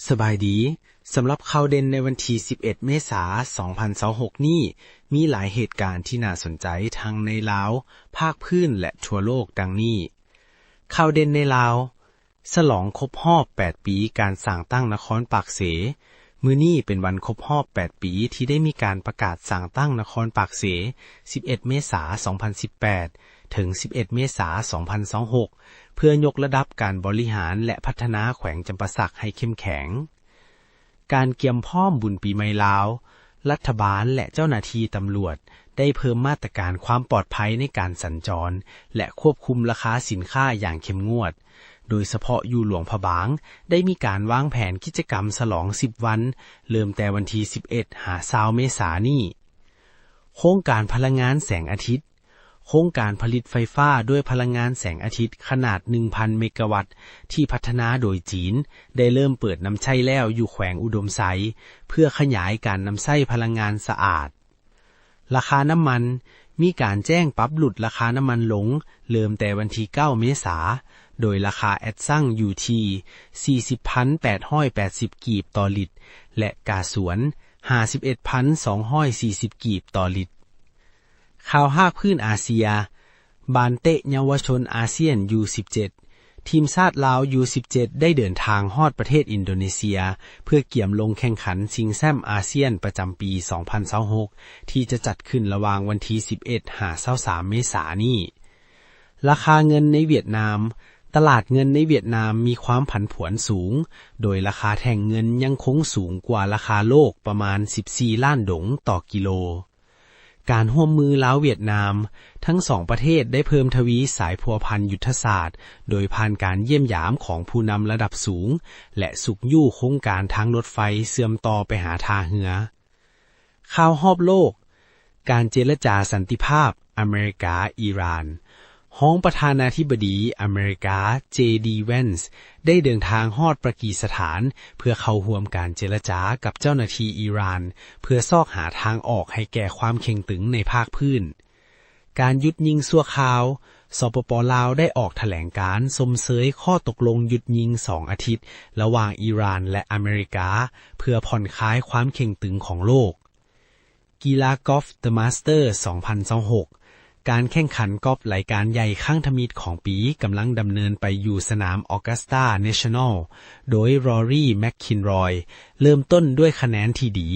ສະບາຍດີ. ສຳລັບຂ່າວເດັ່ນໃນວັນທີສິບເອັດ ເມສາ ສອງພັນຊາວຫົກນີ້ ມີຫຼາຍເຫດການທີ່ໜ້າສົນໃຈທັງໃນລາວ, ພາກພື້ນ ແລະ ທົ່ວໂລກດັ່ງນີ້. ຂ່າວເດັ່ນໃນລາວ. ສະຫຼອງຄົບຮອບແປດປີການສ້າງຕັ້ງນະຄອນປາກເຊ. ມື້ນີ້ເປັນວັນຄົບຮອບແປດປີທີ່ໄດ້ມີການປະກາດສ້າງຕັ້ງນະຄອນປາກເຊ ສິບເອັດ ເມສາ ສອງພັນສິບແປດ ເຖິງ ສິບເອັດ ເມສາ ສອງພັນຊາວຫົກ ເພື່ອຍົກລະດັບການບໍລິຫານ ແລະ ພັດທະນາແຂວງຈຳປາສັກໃຫ້ເຂັ້ມແຂງ. ການກຽມພ້ອມບຸນປີໃໝ່ລາວ, ລັດຖະບານ ແລະ ເຈົ້າໜ້າທີ່ຕຳຫຼວດໄດ້ເພີ່ມມາດຕະການຄວາມປອດໄພໃນການສັນຈອນ ແລະ ຄວບຄຸມລາຄາສິນຄ້າຢ່າງເຂັ້ມງວດ, ໂດຍສະເພາະຢູ່ຫຼວງພະບາງ ໄດ້ມີການວາງແຜນກິດຈະກຳສະຫຼອງສິບວັນ, ເລີ່ມແຕ່ວັນທີສິບເອັດ ຫາ ຊາວ ເມສານີ້. ໂຄງການພະລັງງານແສງອາທິດ. ໂຄງການຜະລິດໄຟຟ້າດ້ວຍພະລັງງານແສງອາທິດຂະໜາດໜຶ່ງພັນເມກາວັດ ທີ່ພັດທະນາໂດຍຈີນ ໄດ້ເລີ່ມເປີດນຳໃຊ້ແລ້ວຢູ່ແຂວງອຸດົມໄຊ ເພື່ອຂະຫຍາຍການນຳໃຊ້ພະລັງງານສະອາດ. ລາຄານ້ຳມັນ. ມີການແຈ້ງປັບຫຼຸດລາຄານ້ຳມັນລົງ ເລີ່ມແຕ່ວັນທີເກົ້າ ເມສາ, ໂດຍລາຄາແອັດຊັງຢູ່ທີ່ສີ່ສິບພັນແປດຮ້ອຍແປດສິບກີບຕໍ່ລິດ ແລະ ກາສວນ ຫ້າສິບເອັດພັນສອງຮ້ອຍສີ່ສິບກີບຕໍ່ລິດ. ຂ່າວພາກພື້ນອາເຊຍ. ບານເຕະເຍົາວະຊົນອາຊຽນ ຢູສິບເຈັດ ທີມຊາດລາວ ຢູສິບເຈັດ ໄດ້ເດີນທາງຮອດປະເທດອິນໂດເນເຊຍ ເພື່ອກຽມລົງແຂ່ງຂັນຊິງແຊ້ມອາຊຽນປະຈຳປີສອງພັນຊາວຫົກ ທີ່ຈະຈັດຂຶ້ນລະຫວ່າງວັນທີສິບເອັດ ຫາ ຊາວສາມ ເມສານີ້. ລາຄາເງິນໃນຫວຽດນາມ. ຕະຫຼາດເງິນໃນຫວຽດນາມມີຄວາມຜັນຜວນສູງ, ໂດຍລາຄາແທ່ງເງິນຍັງຄົງສູງກວ່າລາຄາໂລກປະມານສິບສີ່ລ້ານດົງຕໍ່ກິໂລ. ການຮ່ວມມືລາວຫວຽດນາມ, ທັງສອງປະເທດໄດ້ເພີ່ມທະວີສາຍພົວພັນຍຸດທະສາດ ໂດຍຜ່ານການຢ້ຽມຢາມຂອງຜູ້ນຳລະດັບສູງ ແລະ ຊຸກຍູ້ໂຄງການທາງລົດໄຟເຊື່ອມຕໍ່ໄປຫາທ່າເຮືອ. ຂ່າວຮອບໂລກ. ການເຈລະຈາສັນຕິພາບອາເມລິກາ-ອີຣານ. ຮອງປະທານາທິບໍດີອາເມລິກາ ເຈ ດີ ແວນສ໌ ໄດ້ເດີນທາງຮອດປາກີສະຖານ ເພື່ອເຂົ້າຮ່ວມການເຈລະຈາກັບເຈົ້າໜ້າທີ່ອີຣານ ເພື່ອຊອກຫາທາງອອກໃຫ້ແກ່ຄວາມເຄັ່ງຕຶງໃນພາກພື້ນ. ການຢຸດຍິງຊົ່ວຄາວ. ສປປ ລາວ ໄດ້ອອກຖະແຫຼງການຊົມເຊີຍຂໍ້ຕົກລົງຢຸດຍິງສອງອາທິດ ລະຫວ່າງອີຣານ ແລະ ອາເມລິກາ ເພື່ອຜ່ອນຄາຍຄວາມເຄັ່ງຕຶງຂອງໂລກ. ກິລາກອຟ The Master ສອງພັນຊາວຫົກ. ການແຂ່ງຂັນກອຟລາຍການໃຫຍ່ຄັ້ງທຳອິດຂອງປີກຳລັງດຳເນີນໄປຢູ່ສະໜາມ Augusta National ໂດຍ Rory McIlroy ເລີ່ມຕົ້ນດ້ວຍຄະແນນທີ່ດີ.